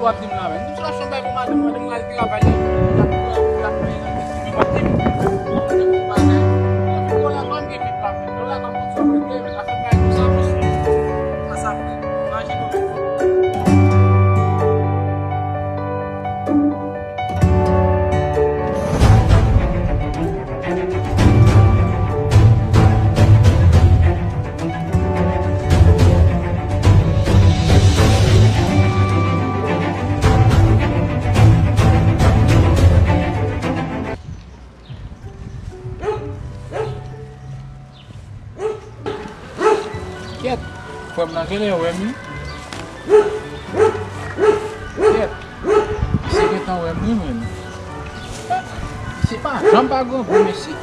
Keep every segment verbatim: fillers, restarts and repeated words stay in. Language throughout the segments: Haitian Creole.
W ap di m la menm. M di m se yon bagay pou madanm, madanm m al travay la, l ap pran pou l ap peye nan tèt li, men w ap di m, w ap di m yon bagay. Lè vin kon la, kòm gen vit la menm. Lè w la, kòm tout sa w regle, men afè bagay konsa, mesye. Sa, sa fè. Imajine w menm. Kèt, frè m nan genlè wè m wi. Kèt, misye gentan wè m wi menm. Misye pa janm pa grangou mesye.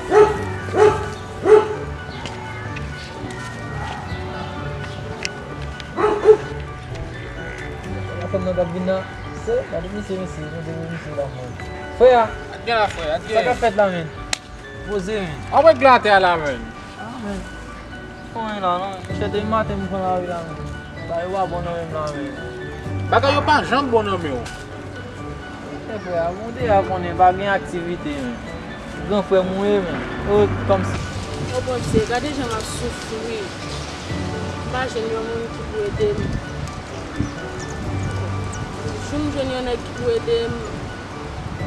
Fanm nan t ap vin nan. Se, gade misye, mesye, nou te wè misye la, mwen. Frè a, sa k ap fèt la, menn? Poze, menn. Anmwe glate a la, menn. Ah, menn. Fon la, non. Chète maten m pran lari la, menn. Bagay yo pa bon nan men m la, menn. Bagay yo pa janm bon nan men w. E frè a, bon, deja konnen pa gen aktivite, menn. Gran frè m ou ye, menn. Yo, kòmsi. O Bondye, gade jan m ap soufri. M pa jwenn yon moun ki pou ede m. Jou m jwenn yon nèg ki pou ede m,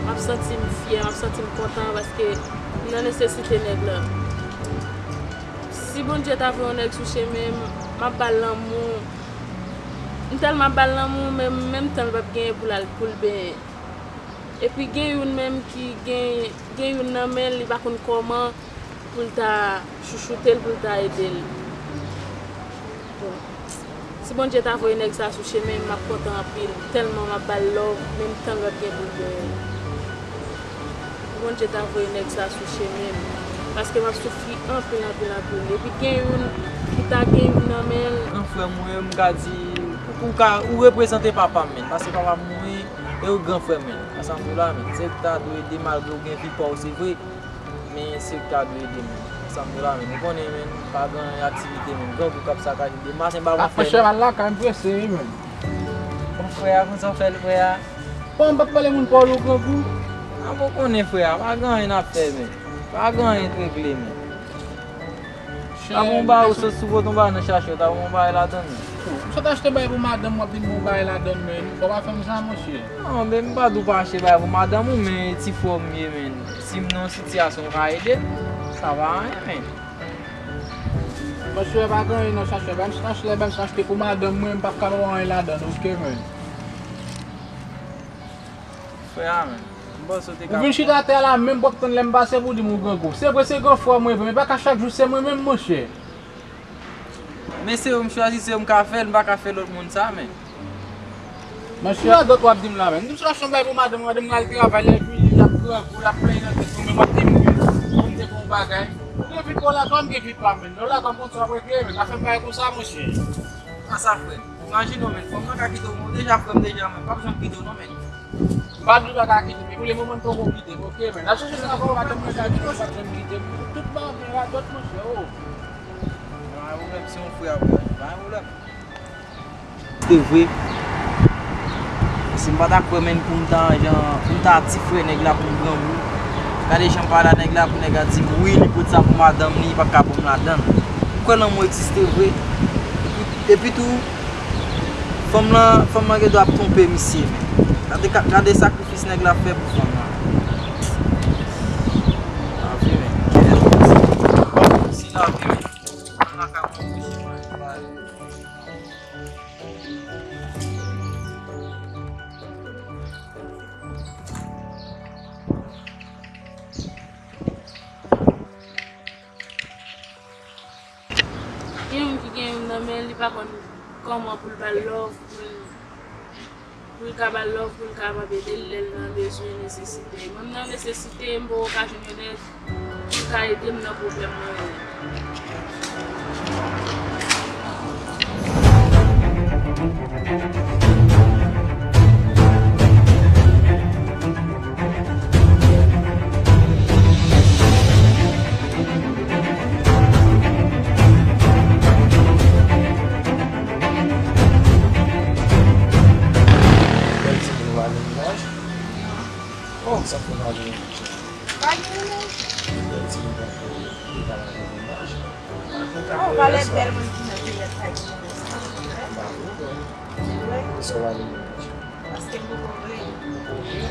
m ap santi m fyè, m ap santi m kontan paske m nan nesesite nèg la. Si Bondye ta voye yon nèg sou chemen m, m ap ba l lanmou. M tèlman ap ba l lanmou, men menm tan l p ap genyen pou l al, pou l benyen. Epi gen youn menm ki gen, gen youn nan men l, li pa konn kòman pou l ta chouchoute l, pou l ta ede l. Bon. Si Bondye ta voye nèg sa sou chemen m, m ap kontan anpil. Tèlman m ap ba l love, menm tan l p ap gen pou l benyen. Si Bondye ta voye nèg sa sou chemen m. Paske m ap soufri anpil, anpil, anpil. Epi gen youn ki ta gen youn nan men l. Gran frè m, ou menm, m ka di, ou, ou ka, ou reprezante papa m, menn. Paske papa m mouri, e ou gran frè m, menn. Sa m di w la, menn. Se ou ki ta dwe ede malgre ou gen vi pa w, se vre. Men se ou ki ta dwe ede m. Sa m di w la, menn. Ou konnen, menn, pa gen aktivite, menn. Grangou k ap sakaje demen. Maten pa pou fè. Monchè, al lakay m prese wi, menn. Bon, frè a, konsa w fè l, frè a? Bon, m p ap pale moun pa w, grangou. A, bon, konnen, frè a, pa gen anyen n ap fè, menn. Pa gen anyen k regle, menn. Apre yon bagay, ou sot sou kote yon bagay nan chache, ou ta pran yon bagay ladann, menn. M sot achte bagay pou madanm, w ap di m pran yon bagay ladann, menn. Fò w pa fè m sa, monchè. Non, men m pa di w pa achte bagay pou madanm ou, men e ti frè w m ye, menn. Si m nan yon sitiyasyon, ou ka ede m, sa pa anyen, menn. Monchè, pa gen anyen nan chache. Ba m chache, ba m chache pou madanm mwen, m p ap ka ba w anyen ladann, oke, menn. Frè a, menn. M panse w te ka. Ou vin chita atè a la menm, w ap tann lè m pase pou w di m ou grangou. Se vre, se gran frè mwen vre, men pa ka chak jou se mwen menm, monchè. Men se ou m chwazi, se ou m ka fè l, m pa ka fè lòt moun sa, menn. Monchè, ki radòt w ap di m la, menn? M di m se yon bagay pou madanm, madanm nan al travay, lè l vini, l ap grangou, l ap plenyen nan tèt mwen, men w ap di m, menn, pou m te fè yon bagay. Ou gen vit pa w lakay, m gen vit pa m, menn. Lè w lakay m konn sa w ap regle, menn. Pa fè m bagay konsa, monchè. Sa, sa, frè m. Imajine w, menn, fanm nan ka kite w, men w deja frè m deja, menn. P ap janm kite w, non, menn. M pa di w pa ka kite m, men pou le moman, m poko kite m, oke, menn. N ap chèche travay, madanm mwen ka di w pa janm kite m. Tout bagay radòt, monchè, o. Pa gen pwoblèm, se yon frè a, frè. Pa gen pwoblèm. Se vre. Si m pa ta kwè, menn, pou m ta jan, pou m ta ti frè nèg la, pou m grangou. Gade jan m pale a nèg la, pou nèg la di m, wi, li pot sa pou madanm li, li p ap ka ban m ladann. M kwè lanmou egziste vre. Epi tou, fanm lan, fanm lan gen dwa ap twonpe misye, menn. Gade ka, gade sakrifis nèg la fè pou fanm lan. Lavi, menn. Si lavi, menn. Fanm lan ka pran kouche, menn. Gen moun ki gen youn nan men l, li pa konn kòman pou l ba l love, pou l, pou l ka ba l love, pou l kapab ede l lè l nan bezwen, nesesite. Mwen, m nan nesesite, m poko ka jwenn yon nèg pou l ka ede m nan pwoblèm mwen yo. Bèl ti Oh, sa fè m pa gen yon ti. Pa gen non. Ti moun pa fè, li pa la gen mennaj. Oh, valè bèl moun ki nan peyèt la ki gen sa. M pa vle, bro. Wi. Sa w ale mennaj. Paske m poko vle. Poko vle?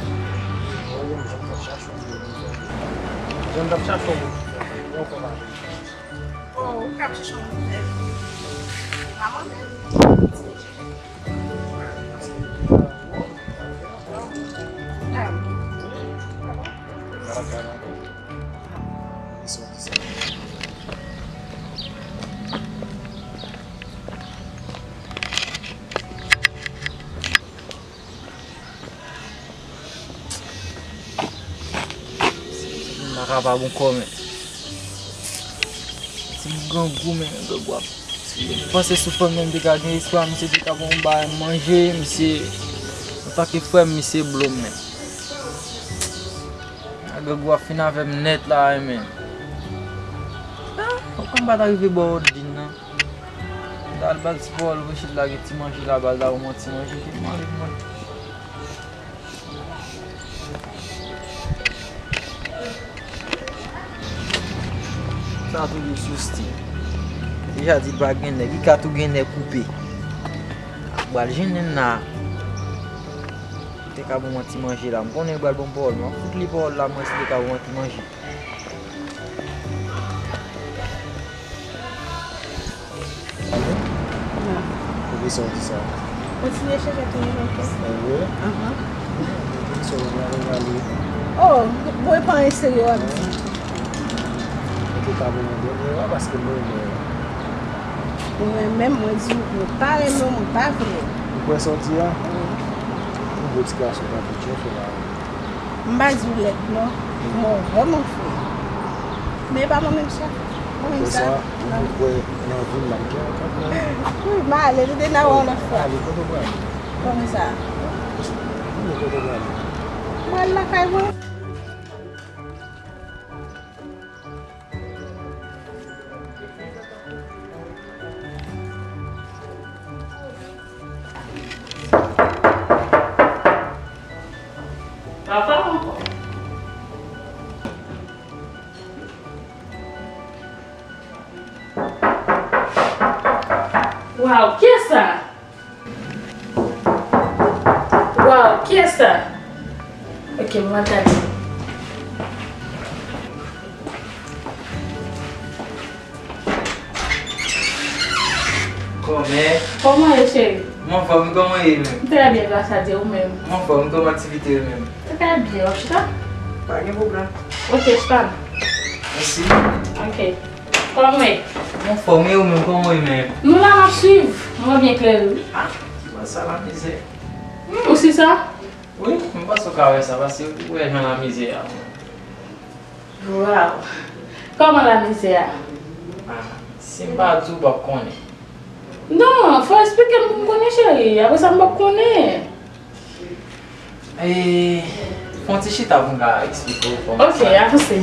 Mwen menm, jan m t ap chache yon moun pou fè. Jan m t ap chache yon moun pou fè. Yon fè mache. Oh, ou k ap chèche yon moun pou fè. Pa mwen menm. M pa kapab ankò, men. Ti grangou, men, grangou ap. M panse sou fanmi m te ka gen espwa, misye te ka ban m bay manje, misye, antanke frè m, misye blo m, men. A grangou ap fin avè m nèt la, wi, men. Ah, kòm m pa ta rive bò Odin nan. M ta al ba l ti pawòl, Rochit lage ti manje la, ba l ta ban m yon ti manje, ke m ale mwen. Sa toujou sou stil. Deja di l pa gen nèg, li ka tou gen nèg koupe. Pral jennen la. Li te ka ban m yon ti manje la. M konnen li pral ban m pawòl, men m ap fout li pawòl la, mwen si li te ka ban m yon ti manje. Alo? Poukisa w di sa? Kontinye chèche tou, men oke. Sa vre? Ahan. Poukisa w di sa? Oh, bon, e pa anyen serye w ap di. Ou te ka ban mwen dènye a paske mwen renmen w. Mwen menm, mwen di w, mwen pa renmen w, mwen pa vle w. Ou kwè sa w di a? Wi. Yon gwo ti gason tankou w fè la. M pa di w lèd non. Mwen vrèman fre. Men e pa mwen menm sa. Mwen menm sa. Ou kwè nan vi m ap gen ankò menm? Wi, m ale, nou te nan wè yon lòt fwa. Ale, kote w prale? Kòman sa? Kote w prale? Mwen al lakay mwen. Papa ankò. Waw, kiyès sa? Waw, kiyès sa? Ok, mwen gade. Kòmè. Kòman w ye, cheri? M anfòm, kòman w ye menm? M trè byen, gras a Dye, ou menm? M anfòm, kòman aktivite yo menm? Trè byen, w ap chita? Pa gen pwoblèm. Ok, chita. Mèsi. Ok. Kòman w ye? M anfòm, e ou menm, kòman w ye menm? Nou la, n ap swiv. Mwen byen klè, wi. Ah, se pa sa, lamizè. Hmm, ou si sa? Wi, m panse w ka wè sa, paske ou wè jan lamizè a. Waw! Kòman lamizè a? Ah, si m pa di w, w p ap konnen. Non, fò w eksplike m pou m konnen, cheri. Apre sa, m p ap konnen. E, fè yon ti chita pou m ka eksplike w kòman sa ye. Ok, avanse.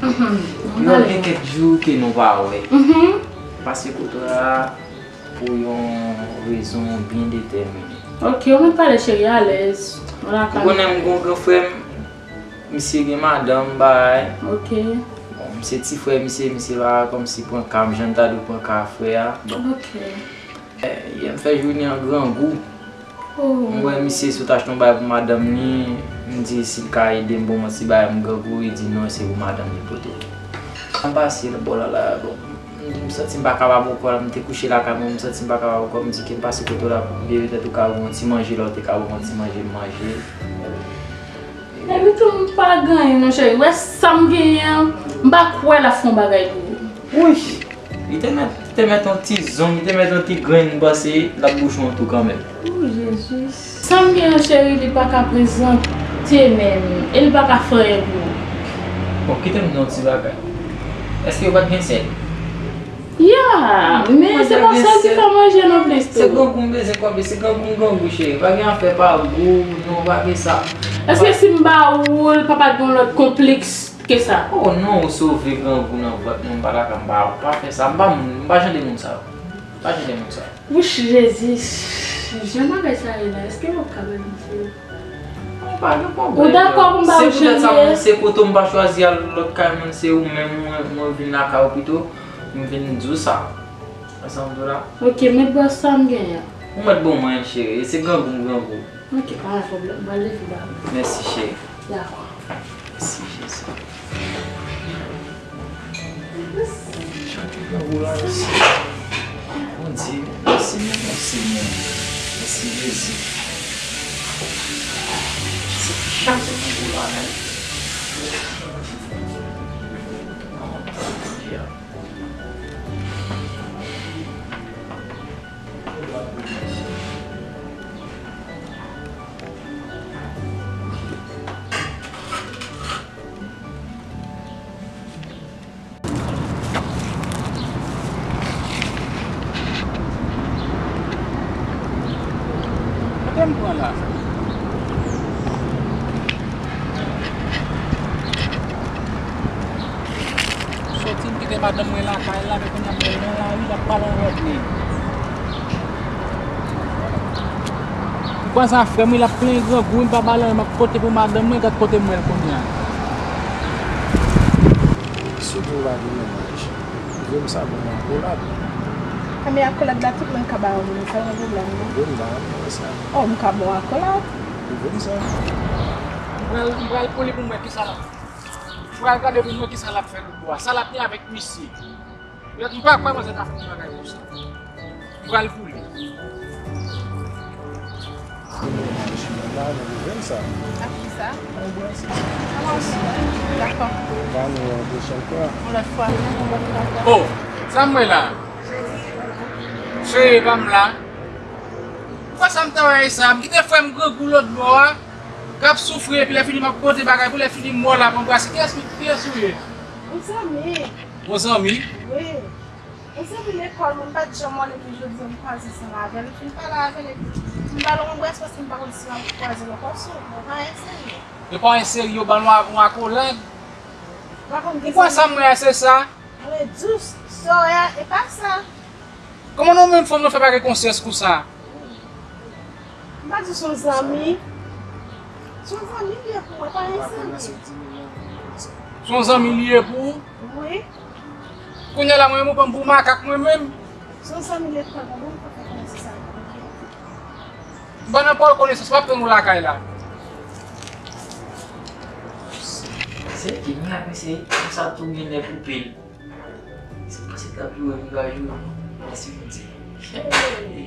Mhm. Yo gen kèk jou ke nou pa wè. Mhm. Pase kote w la pou yon rezon byen detèmine. Ok, ou mèt pale, cheri, alèz. Ou konnen m gen yon gran frè m, misye gen madanm, bay. Ok. Bon, misye ti frè misye, misye pa kòmsi pran ka m jan l ta dwe pran ka frè a. Bon. Ok. Eh, yè m fè jounen an grangou. Oh. M wè misye sot achte yon bagay pou madanm li, m di si l ka ede m ban m yon ti bagay, m grangou, li di non, se pou madanm li pote. M pase bò la la, bon, m, m santi m pa kapab ankò, m te kouche lakay mwen, m santi m pa kapab ankò, m di ke m pase kote w la, bebe, petèt ou ka ban m yon ti manje, lè w te ka ban m yon ti manje, m manje. Epi tou, m pa gen anyen non, cheri. Wè sa m genyen an, m pa kwè l ap fè yon bagay pou ou. Wouy! Li te mèt, li te mèt yon ti zong, li te mèt yon ti grenn, m panse l ap bouche yon twou kanmenm. O Jezi. Sa m genyen an, cheri, li pa ka prezante menm. E li pa ka fè anyen pou ou. Bon, kite m di w yon ti bagay. Èske yo pa t gen sèl? Ya, men se pa sèl ki fè manje non plis tou. Se grangou m bezwen, kòmsi se grangou m grangou, cheri. Pa gen afè pa gou, non, pa gen sa. Èske si m ba ou l, papa t gen yon lòt konpliks ke sa? Oh non, ou sove grangou nan vant mwen, m pa ta ka m ba ou. Pa fè sa, m pa moun, m pa jan de moun sa yo. M pa jan de moun sa yo. Wouch, Jezi, jan bagay sa ye la, èske w ap ka bay misye? Mwen Pa gen pwoblèm. Ou dakò pou m ba w chanm ye? Se poutèt sa mwen, se kote w m pa chwazi al lòt kay moun, se ou menm mwen, mwen vin lakay ou pito, m vin di w sa. Wè sa m di w la? Ok, mèt ba w sa m genyen. Ou mèt ban mwen, cheri, e se grangou m grangou. Ok, pa gen pwoblèm, m pral leve ba ou. Mèsi, cheri. Dakò. Mèsi, Jezi. Chante grangou la, mèsi. Bondye, mèsi, mèsi, mèsi, Jezi. Chante grangou la, men. Kote m pran la? Soti m kite madanm mwen lakay la, men kounye a m nan lari, l ap pale yon lòt nèg. Ou kwè sa frè m, wi, l ap plenyen grangou, wi, m pa ba l anyen, m ap pote pou madanm mwen, gad kote m wè l kounye a. Si w di w pa gen mennaj, pwouve m sa, ban m akolad. Anben akolad la, tout moun ka ba yon moun, sa yon pwoblèm, non? Pwouve m, ba m wè sa. Oh, m ka ba w akolad. Pwouve m sa. M pral, m pral pou li pou m wè kisa l ap fè. M pral gade pou m wè kisa l ap fè lòt bò a. Sa l ap gen avèk misye. Yo, m pa kwè manzè ta fè yon bagay konsa. M pral pou li. Ak kisa? Dakò. Yon lòt fwa. Oh, sa m wè la? Cheri pa m la. Fwa sa m ta wè sa, m kite frè m grangou lòt bò a, k ap soufri, epi lè fini m ap pote bagay pou lè fini m wè w l ap anbrase. Kiyès, kiyès ou ye? Yon zanmi. Yon zanmi? Wi. Yon zanmi lekòl, mwen m pa t janm wè l, epi jodi a m kwaze ansanm avè l. M fin pale avè l, epi m ba l yon anbrase paske m pa konn si m ap kwaze l ankò sou. Mwen pa enserye. Yo pa enserye, yo ba l yon akolad. Ou kwè sa m wè a se sa? Mwen di w, sa w wè a, e pa sa. Kòman nou menm fanm nou fè pa gen konsyans konsa? M pa di w se yon zanmi. Se yon zanmi li ye pou mwen, pa enserye. Se yon zanmi li ye pou ou? Wi. Kounye a la, mwen menm, ou pran m pou makak mwen menm. Se yon zanmi li ye pou mwen, mwen pa fè konnen se sa, ok? M pa nan pòl konesans, m ap tann ou lakay la. Se ki mwen ak misye, konsa tou gen lè koupe l. Se panse t ap joure m ka joure. Mèsi Bondye. Hey!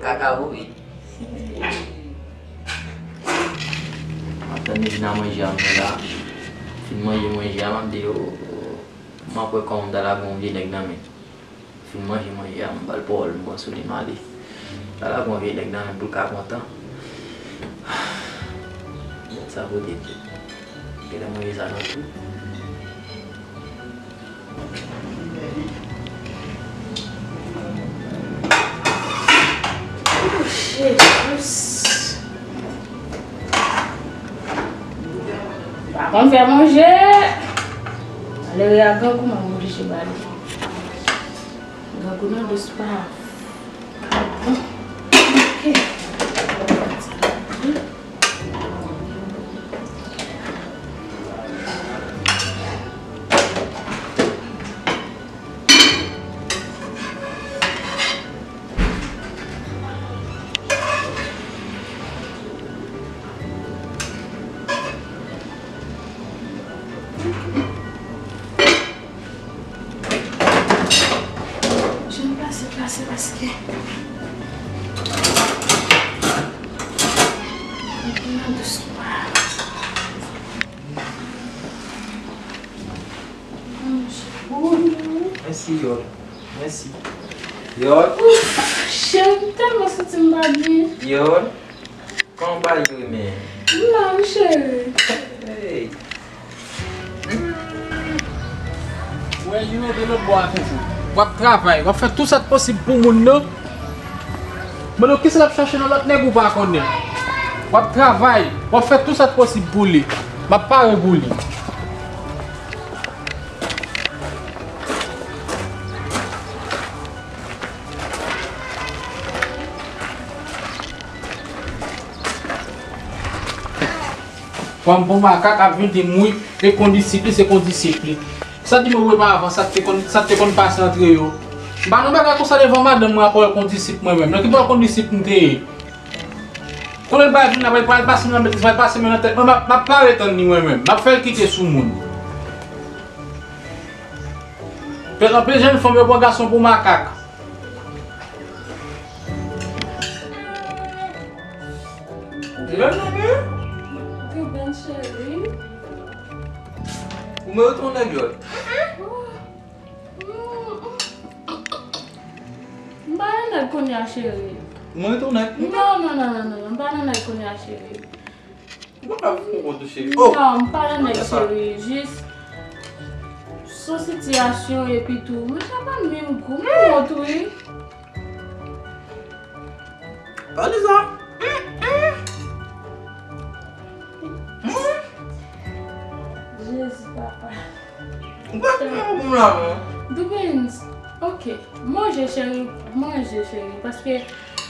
Kaka wi. M ap tann li vin a manje a mwen la. Fin manje manje a, m ap di yo, m ap wè kòman m ta lage yon vye nèg nan men. Fin manje manje a, m ba l pawòl, m pran sou li, m ale. M ta lage yon vye nèg nan men pou l ka kontan. Sa kote tou. Genlè manje sa nan tou. Oh, Jesus. Pa konn fè manje. Malere a grangou, m oblije ba li. Grangou nan dous pa. Ok. Jan pase, pase, paske nan dous pa. Mèsi, Yòl. Mèsi. Yòl. Ouf, cheri, m tèlman santi m pa byen. Yòl. Kòman w pa jwe men? M la wi, cheri. Hey. Ou wè li rete lòt bò a toujou. W ap travay, w ap fè tout sa k posib pou moun nan. Mande w kisa l ap chache nan lòt nèg ou pa konnen. W ap travay, w ap fè tout sa k posib pou li. M ap pare pou li. Bon, bon makak ap vin di m wi, e kondisip li, se kondisip li. Sa di mwen wi pa avan, sa te konn, sa te konn pase antre yo. M pa nan bagay konsa devan madanm mwen, apre kondisip mwen menm. Nan ki bò kondisip m te ye? Konnen l pral vin la, pral pase nan betiz, pral pase men nan tèt mwen, m ap, m ap pare tann li mwen menm. M ap fè l kite sou moun. Fè anpil jèn fanm yo pran gason pou makak. Lè non men. Ruben cheri. Ou merite yon nèg yòl. M pa nan nèg kounye a, cheri. Ou merite yon nèg. Non, non, non, non, non, non, m pa nan nèg kounye a, cheri. Ou pa ka fè yon kont tou, cheri. Oh! Non, m pa nan nèg, cheri. Jis sou sitiyasyon epi tou. Mwen, sa pa menm gou, m wont, wi. Pale sa. Jezi, papa. Ou pa fè yon bon la, non. Doubens, ok. Manje, cheri, manje, cheri. Paske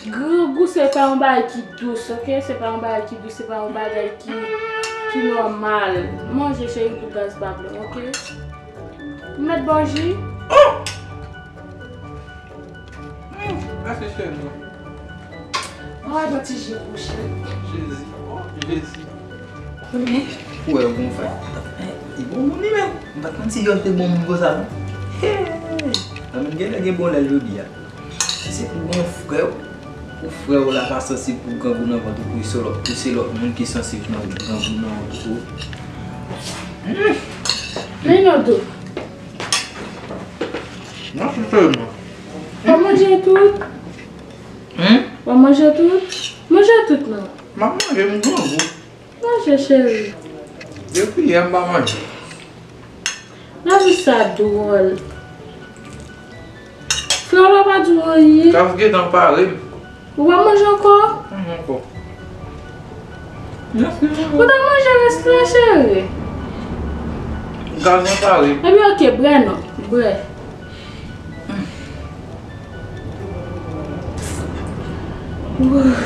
grangou se pa yon bagay ki dous, ok? Se pa yon bagay ki dous, se pa yon bagay ki, ki nòmal. Manje, cheri, pou gaz pa plen, ok? M mèt ba w ji? Oh! Hmm, mèsi, cheri. Mwen wè yon ti ji pou cheri. Jezi, oh, Jezi. Konnen? Ou wè, bon, fè. Li bon moun li menm. M pa t konn si Jòj te bon moun konsa, non. Hey! Sa menm genlè gen bon lè l jodi a. Se pou gon frè w, pou frè w la pa sansib pou grangou nan vant ou, pou se lòt, pou se lòt moun ki sansib nan grangou nan vant ou. Hmm. Men non, tou. Mèsi, cheri. W ap manje tout? Hmm? W ap manje tout? Manje tout, non. M ap manje, m grangou. Manje, cheri. Depi yè, m pa manje. Lavi sa dwòl. Frè w la pa di w anyen. Gaz gentan pare. Ou pa manje ankò? Manje ankò. Ou ta manje rès la, cheri. Gaz lan pare. Ebyen, ok, brè non. Brè. Wouf,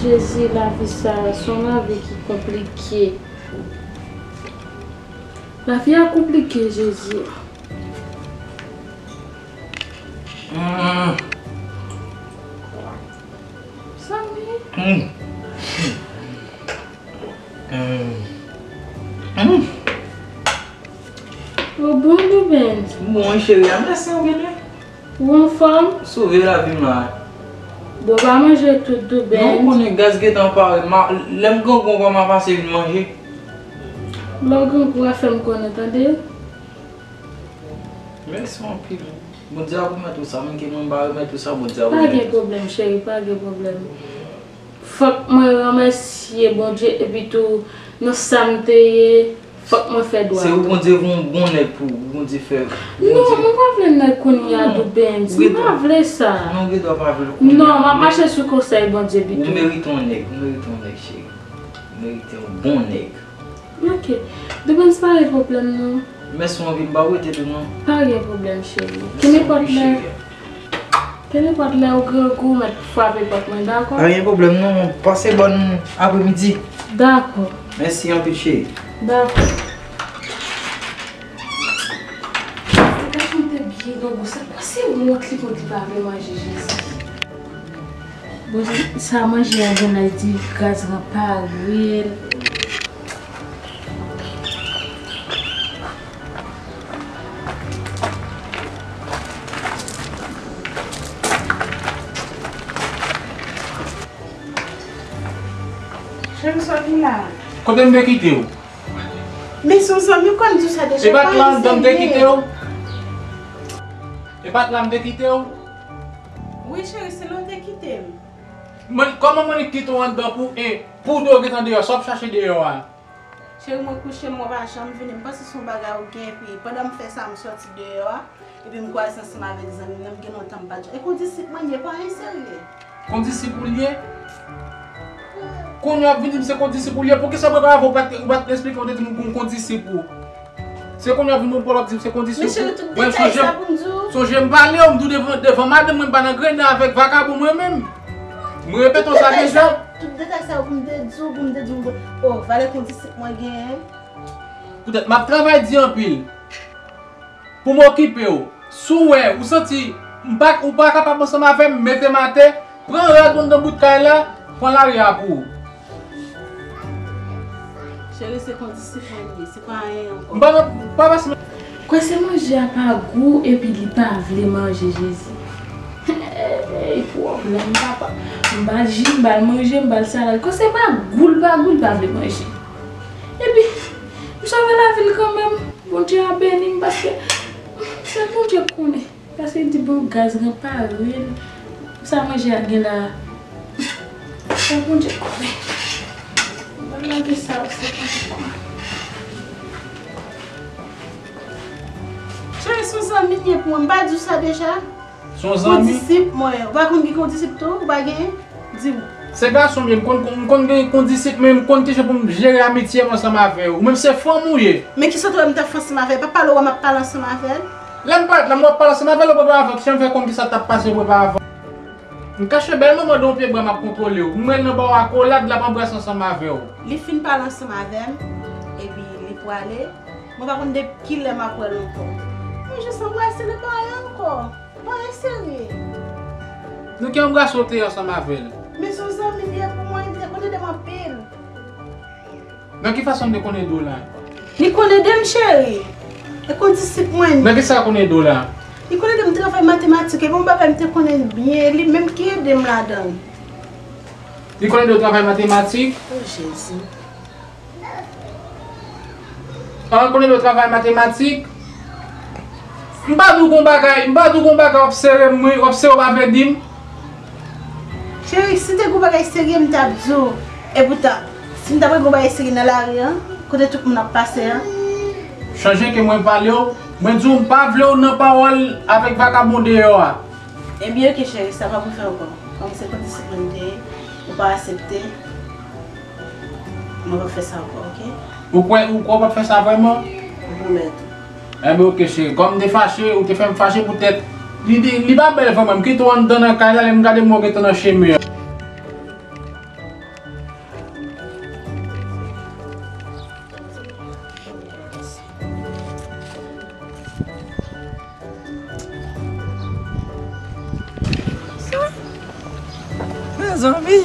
Jezi, lavi sa, se yon lavi ki konplike. Lavi a konplike, Jezi. Mm. Samy. Mm. Mm. Mm. Ou bon, Doubens? Bon, wi, cheri, a, mèsi anpil, wi. Ou anfòm? Sove lavi m la. Bon, pa manje tout, Doubens. Non, ou konnen gaz gentan pare. Ma, lè m grangou ankò, m a pase vin manje. Lè w grangou, w a fè m konnen, tande? Mèsi anpil. Bondye ap remèt ou sa, menm ke mwen m pa remèt ou sa, Bondye ap remèt ou sa. Pa gen pwoblèm, cheri, pa gen pwoblèm. Fòk mwen remèsye Bondye, epi tou, nan sa m te ye, fòk mwen fè dwa tou. Se ou Bondye voye yon bon nèg pou ou, Bondye fè. Non, mwen pa vle nèg kounye a, Doubens. M pa vle sa. Non, ou gen dwa pa vle l kounye a. Non, m ap mache sou konsèy Bondye pito. Ou merite yon nèg, ou merite yon nèg, cheri. Ou merite yon bon nèg. Ok. Doubens, pa gen pwoblèm, non. Mèsi anpil, m pa rete tou, non. Pa gen pwoblèm, cheri. Kenenpòt lè, kenenpòt lè ou grangou, mèt frape pòt mwen, dakò? Pa gen pwoblèm, non. Pase bòn apremidi. Dakò. Mèsi anpil, cheri. Dakò. Gade moun te byen grangou, sa, se wont li konn li pa vle manje, Jezi. Bon, sa manje a gen lè di gaz lan pare l. Cheri, sòti la. Kote m te kite w? Men se yon zanmi w konn di w sa deja. E pa t la anndan m te kite w? E pa t la m te kite w? Wi, cheri, se la w te kite m. Mwen, kòman mwen kite w anndan pou en, pou de w gentan deyò, sa w ap chache deyò a? Cheri, mwen kouche, mwen pa janm vini. M panse se yon bagay ou gen, epi pandan m fè sa, m sòti deyò a, epi m kwaze ansanm avèk zanmi m nan, m gen lontan m pa t. E kondisip mwen ye, pa anyen serye. Kondisip ou l ye? Kounye a w ap vin di m se kondisip ou l ye. Poukisa mwen pa avè w, ou pa t, ou pa t esplike m, ou te di m ou gon kondisip ou? Se kounye a w ap vin bon pwòl w ap di m se kondisip ou? Men cheri, tout detay sa pou m di w. Sonje m pale w, m di w devan, devan madanm mwen, m pa nan grennen avèk vakabon mwen menm. Mwen repete w sa deja. Tout detay sa yo pou m te di w, pou m te di w, o, valè kondisip mwen genyen. Poutèt m ap travay di anpil pou m okipe w. Si w wè, ou santi m pa, ou pa kapab ansanm avè m, mete m atè, pran rad ou anndan bout kay la, pran lari a pou ou. Cheri, se kondisip mwen ye, se pa anyen ankò. M pa nan, pa pase. Kwè se manje a pa gou epi li pa vle manje, Jezi. Ey, pwoblèm papa. M ba l ji, m ba l manje, m ba l salad. Kwè se pa gou l pa gou, li pa vle manje. Epi, m sove lavi l kanmenm. Bondye a beni m paske sèl Bondye k konnen. Paske li di bon gaz gen pa lwil. Sa manje a gen la. Sèl Bondye k konnen. M pa lage sa, se pa ankò. Cheri, se yon zanmi m ye pou mwen. M pa di w sa deja? Se yon zanmi? Kondisip mwen. Ou pa konn ki kondisip tou? Ou pa gen? Di m. Se gason m ye, m konn, m konn gen kondisip, men m konn kijan pou m jere amitye m ansanm avè w. Ou menm se fanm ou ye. Men kisa w te wè m t ap fè ansanm avè l? Pa pale w wè m ap pale ansanm avè l? Lè m pa, lè m wè w ap pale ansanm avè l, ou pa pale avè l, kijan m fè konn kisa k t ap pase, ou pa pale avè l? M kache bèl manman de yon pye bra m ap kontwole w. M wè l nan ba w akolad, l ap anbrase ansanm avè w. Li fin pale ansanm avè m, epi li pwale. Mwen pa konn depi kilè m ap wè l ankò. Mwen jis anbrase l, e pa anyen ankò. Pa anyen serye. Nan ki anbrase w te ye ansanm avè l? Men se yon zanmi m li ye pou mwen, li te konn ede m anpil. Nan ki fason li te konn ede w la? Li konn ede m, cheri. E kondisip mwen. Nan ki sa l konn ede w la? Li konn ede m travay matematik, e bon bagay m te konnen byen, li menm ki ede m ladan l. Li konn ede w travay matematik? O Jezi. An, konn ede w travay matematik? M pa di w gon bagay, m pa di w gon bagay, w ap sere m, wi, w ap sere, w pa vle di m. Cheri, si te gon bagay serye, m t ap di w. Epoutan, si m t ap wè gon bagay serye nan lari an, kote tout moun ap pase an. Chanje ke mwen pale w, mwen di w m pa vle w nan pawòl avèk vakabon deyò a. Ebyen, oke, cheri, sa pa pou fè ankò. Kòm se kondisip mwen te ye, ou pa aksepte, mwen p ap fè sa ankò, oke? Ou kwè, ou kwè w p ap fè sa vrèman? Mwen pwomèt ou. Enben, oke, cheri. Kòm m te fache, ou te fè m fache poutèt li, li, li pa bèl vrèman. M kite w anndan nan kay la, lè m gade m wè w gentan nan chemen an. Mezanmi,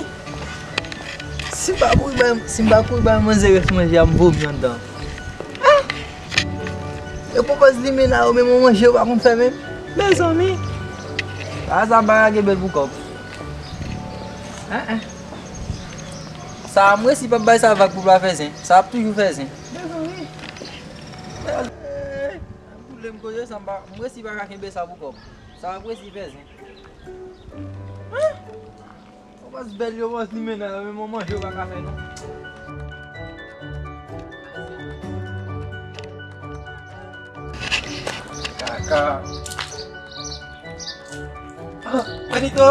si m pa kouri bay, si m pa kouri bay manzè rès manje a, m vomi anndan. Ah! E pwopòz limena yo menm, yon manje yo pa konn fè menm. Mezanmi, sa, sa pa ka gen bèl pou kòb. Ah, ah. Sa a, m resi p ap bay sa vag pou l pa fè zen. Sa ap toujou fè zen. Mezanmi. Boule m koze sa, m pa, m resi pa ka kenbe sa pou kòb. Sa ap resi fè zen. Hein? Yon bòs bèl yo, bòs limena yo, men manje yo pa ka fè non. Kaka. Ah, Benito!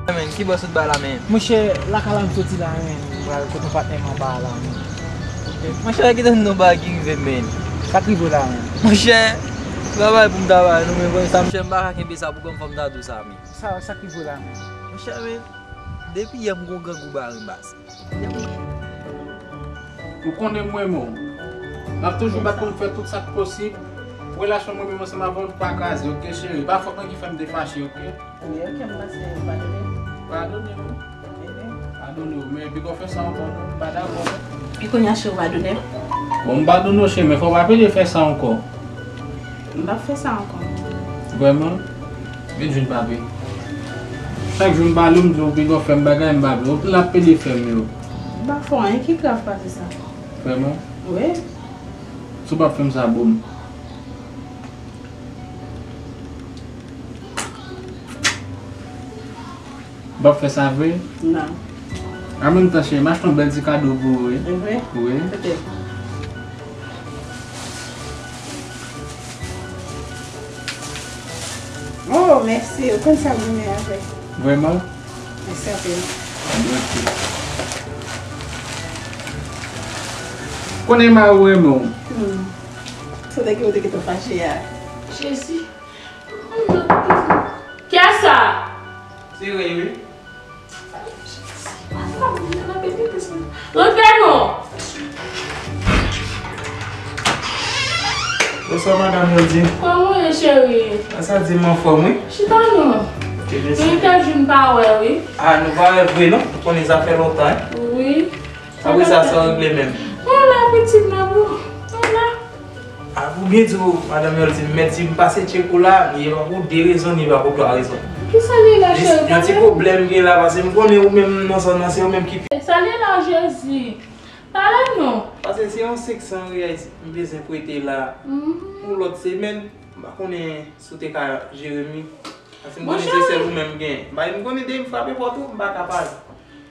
Men, ki bò sot ba la, men? Monchè, lakay la m soti la, men. M pral kote yon patnè m anba a la, men. Monchè, kite m non bagay ki rive, men. Sa k rive w la, men? Monchè, travay pou m travay, non, men, konn sa, monchè, m pa ka kenbe sa pou kòm fò m ta di w sa, men. Sa, sa k rive w la, men? Monchè, men, depi yè m gon grangou bare m baz. Ou konnen m renmen w. M ap toujou bat pou m fè tout sa k posib pou relasyon mwen menm ansanm avè w pa kraze, oke, cheri? Pa fòt mwen ki fè m te fache, oke? Wi, oke, m panse ou padone m. Padone m. Wi. Padone w, men piga w fè sa ankò, non, m pa dakò, non. E kounye a, cheri, ou padone m? Bon, m padone w, cheri, men fò w pa pede fè sa ankò. M p ap fè sa ankò. Vrèman? Vin jwenn papi. Chak jou m pale w, m di w piga w fè m bagay, m pa vle. Ou toujou ap pede fè m yo. M pa fè w anyen ki grav pase sa. Vrèman? Wi. Si w p ap fè m sa, bon. W ap fè sa vre? Non. An menm tan, cheri, m achte yon bèl ti kado pou ou, wi. E vre? Wi. Kote? Oh, mèsi. Ou konn sa m renmen avèk. Vrèman? Mèsi anpil. Mèsi. Konnen mari w renmen w. Hmm. Se nèg yo te gentan fache a. Jezi. Kiyès sa? Se Rey, wi. Rantre non! Bonswa, madanm Yoldine. Kòman w ye, cheri? Sa di m anfòm, wi. Chita non. Ok, mèsi. Gen kèk jou n pa wè, wi. A, nou pa wè vre, non? Ou konnen sa fè lontan, en? Wi. Apre sa, sa regle menm. Mwen la, pitit mwen, bon. Mwen la. A, pou byen di w, madanm Yoldine, m mèt di m pase tcheko la, ni pa pou de rezon, ni pa pou twa rezon. Kisa li ye la, cheri? Yon ti pwoblèm gen la, paske m konnen ou menm nan zòn nan, se ou menm ki. Sa li ye la, Jezi? Pale non. Paske se yon senk san riyal m bezwen prete la. Mhm. Pou lòt semèn, m pa konnen si w te ka jere m li. Paske m konnen se sèl ou menm m genyen. Bay m konnen depi m frape pòt ou, m pa ka pa vin.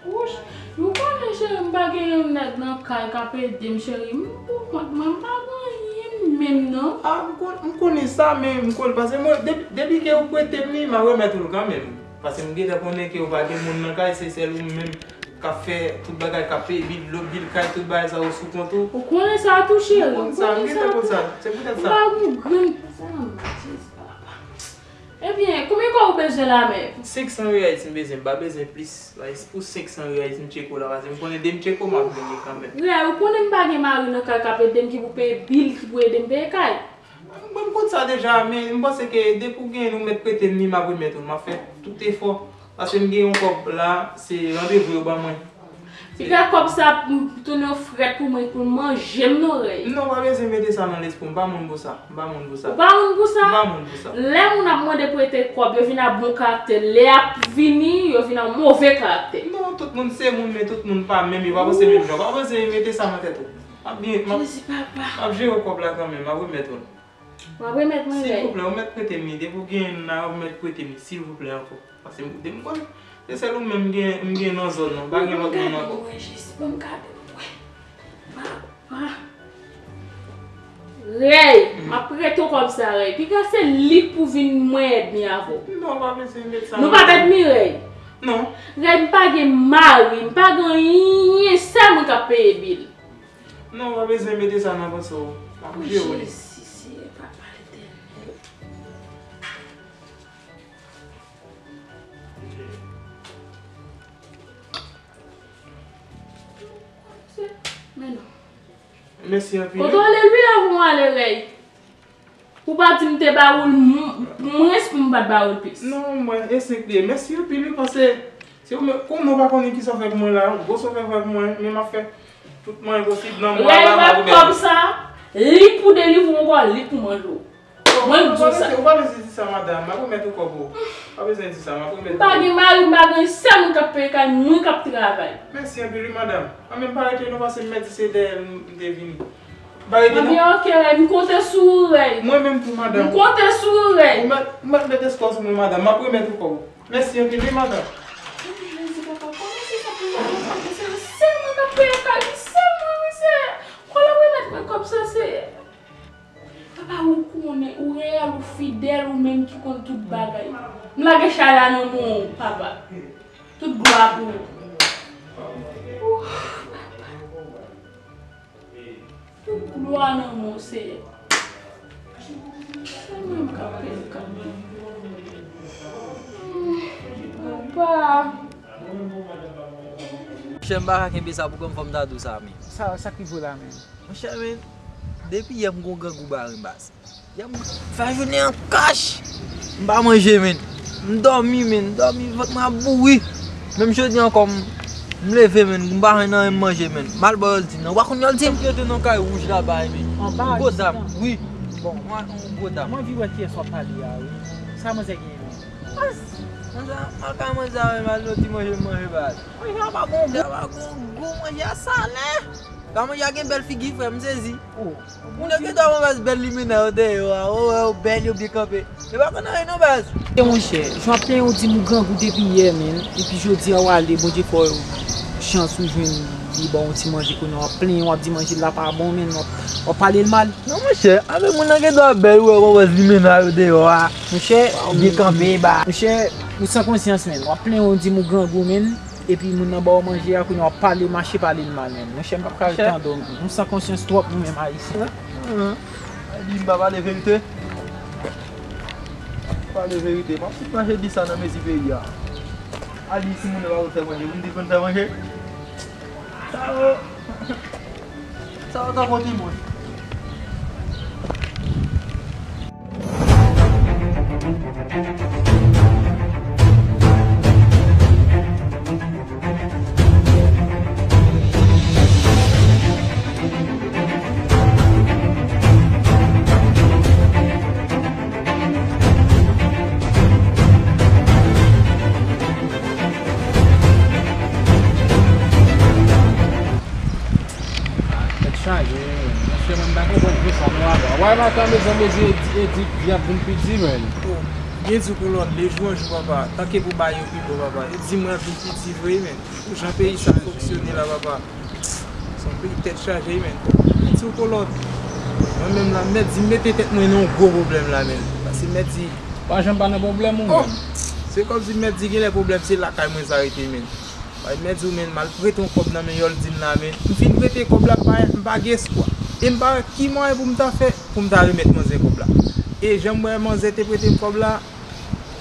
Wouch, ou konnen cheri, m pa gen yon nèg nan kay k ap ede m, cheri. M pou kont mwen, m pa gen anyen menm non. A, m kon-, m konnen sa, men m konnen, paske mwen, depi, depi ke ou prete m li, m a remèt ou l kanmenm. Paske m gentan konnen ke ou pa gen moun nan kay, se sèl ou menm k ap fè tout bagay, k ap peye bil, dlo, bil kay, tout bagay sa yo sou kont ou. Ou konnen sa tou, cheri. M konn sa, m gentan konn sa. Se poutèt sa. M pa gen grenn. Sa m di, papa. Ebyen, konbyen kòb ou bezwen la menm? Senk san riyal si m bezwen, m pa bezwen plis. Like, pou senk san riyal si m tcheko la, paske m konnen de m tcheko, m ap vini kanmenm. Riyal, ou konnen m pa gen mari nan kay k ap ede m, ki pou peye bil, ki pou ede m peye kay. Mwen, m konn sa deja, men m panse ke depi w genyen l, ou mèt prete m li, m ap remèt ou l. M ap fè tout efò. Paske m gen yon kòb la, se randevou yo ban mwen. Piga kòb sa ap tounen yon frèt pou mwen, pou manje m non, rèy. Non, pa bezwen mete sa nan lespri w, m pa moun pou sa, m pa moun pou sa. Ou pa moun pou sa? M pa moun pou sa. Lè moun ap mande prete kòb, yo vin ak bon karaktè. Lè y ap vini, yo vin ak move karaktè. Non, tout moun se moun, men tout moun pa menm, yo pa panse menm jan. Pa bezwen mete sa nan tèt ou. M ap byen, m ap, Jezi, papa. M ap jere kòb la kanmenm, m ap remèt ou l. W ap remèt mwen, rèy. Silvouplè, ou mèt prete m li. Depi w genyen l la, ou mèt prete m li, silvouplè, ankò. Paske m, m konnen se sèl ou menm m gen, m gen nan zòn nan. Pa gen lòt moun ankò. Mwen, Jezi, ban m gade w, wè. Papa. Rèy, m ap prete w kòb sa, rèy. Piga se li k pou vin mwen èdmi avè w. Non, pa bezwen met sa. Nou p ap èdmi, rèy. Non. Rèy, m pa gen mari, m pa gen anyen, sèl mwen k ap peye bil. Non, pa bezwen mete sa nan panse w. M ap jere w li. Jezi, Seyè, Papa Letènèl. Men non. Mèsi anpil. Kontwole l wi avan w ale, rèy. Ou pa di m te ba ou l m-, mwens pou m pa t ba ou l plis. Non, mwen, e senk li ye. Mèsi anpil wi, paske se ou menm, kòm ou pa konnen kisa w fè pou mwen la, gwo sa w fè pou mwen, men m ap fè tout mwayen posib nan mwa la, m ap remèt ou. Rèy, kòb sa, li pou delivre w ankò, li pou manje w. Mwen m di w sa. Ou pa bezwen di sa, madanm. M ap remèt ou kòb ou. Pa bezwen di sa, m ap remèt ou. M pa gen mari, m pa gen sè, mwen k ap peye kay, mwen k ap travay. Mèsi anpil wi, madanm. Mwen menm pa rete non, paske m mèt di se dèyè l m te vini. M pa rete non. Ebyen, ok, rèy, m konte sou ou, rèy. Mwen menm tou, madanm. M konte sou ou, rèy. Ou mèt, ou mèt met eskò sou mwen, madanm. M ap remèt ou kòb ou. Mèsi anpil wi, madanm. Jezi, papa, kòman se sa pou mwen? Se sèl mwen k ap peye kay, se sèl mwen, wi, Seyè. Kòman w remèt mwen kòb sa, Seyè? Papa, ou konnen, ou reyèl, ou fidèl, ou menm ki konn tout bagay. M lage chay la nan men w, papa. Tout glwa pou ou. Ouf, papa. Tout glwa nan men w, Seyè. Se mwen k ap peye kay. Papa. Monchè, m pa ka kenbe sa pou kòm, fò m ta di w sa, men. Sa, sa k rive w la menm? Monchè, men, depi yè m gon grangou bare m, baz. Yè m fè jounen an kach. M pa manje, men. M dòmi, men. M dòmi, vant mwen ap bouri. Menm jodi ankò, m, m leve, men. M pa jwenn anyen m manje, men. M al bò Yoldine nan. Ou pa konn Yoldine? M rete nan kay wouj laba, men. Anba, gwo dam, wi. Bon. Yon gwo dam. M anvi wè kiyès w ap pale a, wi. Sa manzè genyen menm? Baz, manzè, m al kay manzè a, men, m al nan ti manje m manje, baz. Manje a pa gon gou. Manje a pa gon gou, manje a sale. Ka manje a gen bèl figi, frè, m sezi. Oh. Moun yo gen dwa wè baz bèl limena yo dèyè yo a. Ou wè yo bèl, yo byen kanpe. Yo pa konn anyen non, baz. E monchè, jan w ap plenyen w di m ou grangou depi yè, men. Epi jodi a w ale, Bondye fè w chans ou jwenn li ba w yon ti manje kounye a w ap plenyen, w ap di manje la pa bon, men w ap, w ap pale l mal. Non, monchè, avèk moun nan gen dwa bèl, ou wè, ou wè limena yo deyò a. Monchè, ou byen kanpe, ba. Monchè, ou san konsyans, men. W ap plenyen w di m ou grangou, men. Epi moun nan ba w manje a, kounye a w ap pale, mache pale l mal, men. Monchè, m p ap ka ret tande w, men. Nou san konsyans twòp, nou menm Ayisyen. Di m pa pale verite. Pale verite. M ap fout mache di sa nan mezi peyi a. Ali, si moun nan pa konn fè manje, pou m di l konn fè manje. Sa yo, sa yo tankou timoun. Tèt chaje, monchè, mwen pa konprann pou sa non, papa. Wè maten, mezanmi, Edi, Edi, vi ap vin pi di, menn. Oh, byen di w, Kolòn, de jou an jou, papa. Tanke pou bagay yo pi bon, papa. Edi, mwen ap vin pi di vre, menn. Pou jan peyi sa fonksyone la, papa. Se yon peyi tèt chaje, menn. Byen di w, Kolòn. Mwen menm la, mèt di m mete tèt mwen nan yon gwo pwoblèm la, menn. Paske mèt di, pa janm pa nan pwoblèm ou menm. Se kòmsi mèt di genlè pwoblèm se lakay mwen sa rete, menn. Bay mèt di w, menn, m al prete yon kòb nan men Yòldin la, menn. M fin prete kòb la, m pa, m pa gen espwa. E m pa wè ki mwayen pou m ta fè pou m ta remèt manzè kòb la. E jan m wè manzè te prete m kòb la,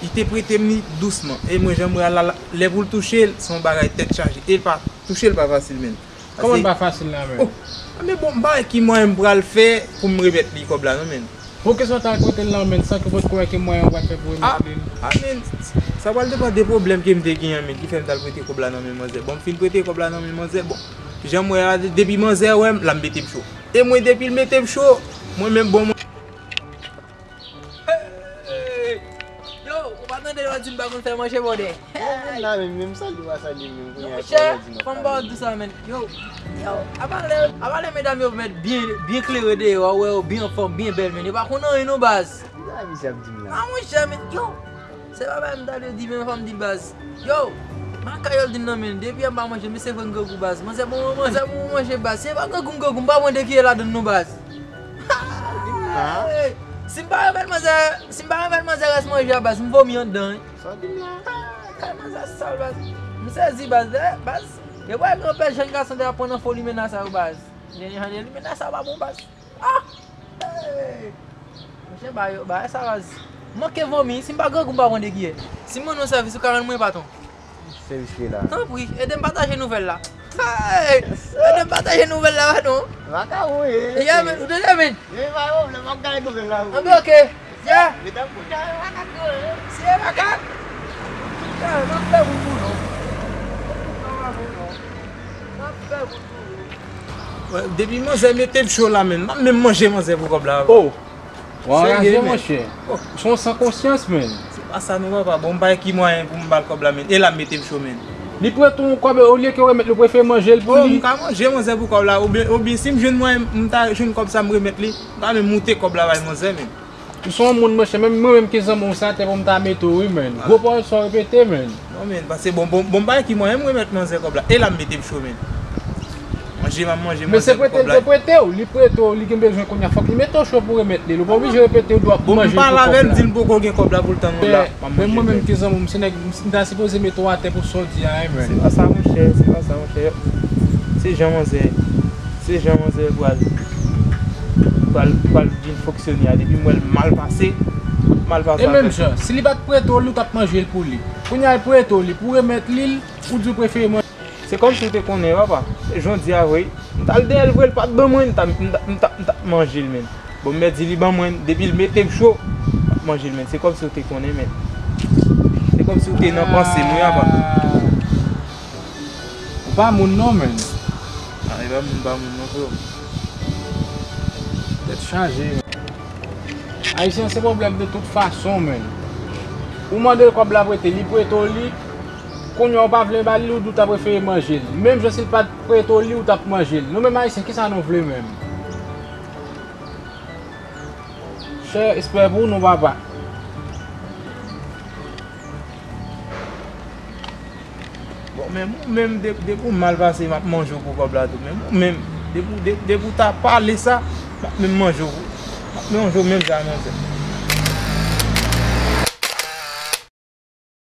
li te prete m li dousman. E mwen, jan m wè a la, lè pou l touche l, se yon bagay tèt chaje. E l pa touche l pa fasil, menn. Kòman l pa fasil la menm? Oh, men bon, m pa wè ki mwayen m pral fè pou m remèt li kòb la, non, menn. Pou kisa w t al prete l la menm, san ke w potko wè ki mwayen w pral fè pou remèt li? Ah, men, sa pral depann de pwoblèm ke m te gen an, menn, ki fè m t al prete kòb la nan men manzè. Bon, m fin prete kòb la nan men manzè, bon, jan m wè a, depi manzè wè m, l ap mete m cho. E mwen, depi l mete m cho, mwen menm, bon, mwen. Hey! Yo, ou pa tande yo di m pa konn fè manje, bòdè? Yo, menm la menm, menm salye w pa salye m menm, kounye a, monchè, fò m ba w di sa, menn. Yo, yo, apa lè, apa lè medam yo mèt byen, byen klere deyò a, ou wè yo byen anfòm, byen bèl, menn. Yo pa konn anyen non, baz. Sa misye ap di m la? Ah, monchè, menn, yo. Se pa bagay m ta dwe di, menn, fò m di l, baz. Yo, makay Yòldin nan, menn, depi anba manje, misye fè m grangou, baz. Manzè bon, manzè bon manje, baz. Se pa grangou m grangou, m pa pran de kiyè ladann non, baz. Hey! Si m pa remèt manzè, si m pa remèt manzè rès manje a, baz, m vomi anndan, wi. Sa w di m la? Ah, kay manzè sal, baz. M sezi, baz, eh, baz. E wè granpè jèn gason te ap pran nan fo limena sa yo, baz. Jan de limena sa yo pa bon, baz. Ah! Hey! Monchè, ba yo, ba sa, baz. M manke vomi, si m pa grangou, m pa pran de kiyè. Si m mande yon sèvis, ou ka rann mwen, patwon? Sèvis li la. Tanpri, ede m pataje nouvèl la. Hey! Ede m pataje nouvèl la, non. Makak ou ye. Yeah, men, ou tande, men? Ye, pa pwoblèm, m ap gade nouvèl la. Anben, oke. Yeah. Mesdames, pou ta makak yo ye. Si e makak. Yeah, m ap fè pou nou, non. M ap fè pou nou. Wè, depi manzè mete m cho la, menn, m ap menm manje manzè pou kòb la. Oh! Ou anraje, monchè. Ou se yon san konsyans, menn. Se pa sa non, papa. Bon, m pa wè ki mwayen pou m ba l kòb la, menn. E l ap mete m cho, menn. Li prete w yon kòb, olye ke w remèt li, ou prefere manje l pou li. Oh, m ka manje manzè pou kòb la, oubyen, oubyen si m jwenn mwayen, m ta jwenn kòb sa, m remèt li. M ka menm moute kòb la bay manzè, menn. Ou se yon moun, monchè, menm mwen menm ki zanmi w, se atè pou m ta mete w, wi, menn. Gwo pawòl sa w repete, menn. Non, menn, paske bon, bon, bon, m pa wè ki mwayen m remèt manzè kòb la. E l ap mete m cho, menn. Manje, m ap manje manzè pou kòb la. Men se prete l te prete w, li prete w, li gen bezwen kounye a, fòk li mete w cho pou remèt li. Ou pa oblije repete w, dwa pou manje pou kòb la. Bon, m pale avè l, m di l poko gen kòb la pou l tann mwen la. Men mwen menm ki zanmi w, m se nèg, m ta sipoze mete w atè pou sa w di a, wi, menn. Se pa sa, monchè, se pa sa, monchè. Se jan manzè, se jan manzè pral, pral, pral vin fonksyone a. Depi m wè l mal pase, mal pase avèk. E menm jan, si li pa t prete w li, ou t ap manje l pou li. Kounye a l prete w li, pou remèt li l, ou di w prefere manje. Se kòmsi w te konnen, papa. Jan w di a vre. M t al dèyè l vre, l pa t ban mwen, m t ap, m t ap, m t ap, m t ap manje l, menn. Bon, mèt di li ban mwen, depi l mete m cho, m ap manje l, menn. Se kòmsi w te konnen, menn. Se kòmsi w te nan panse m, wi, apa. Ou pa moun non, menn. A, e pa moun, pa moun non, frè. Tèt chaje, menn. Ayisyen se pwoblèm de tout fason, menn. Ou mande l kòb la prete, li prete w li. Kounye a ou pa vle ba li, ou di w ta prefere manje l. Menm jan si l pa t prete w li, ou t ap manje l. Nou menm Ayisyen, kisa nou vle menm? Chè, respè pou nou, papa. Bon, men ou menm, de-, depi w mal pase, m ap manje w pou kòb la tou. Men ou menm, depi w, de-, depi w ta pale sa, m ap menm manje w. M ap menm manje w menm jan a manzè.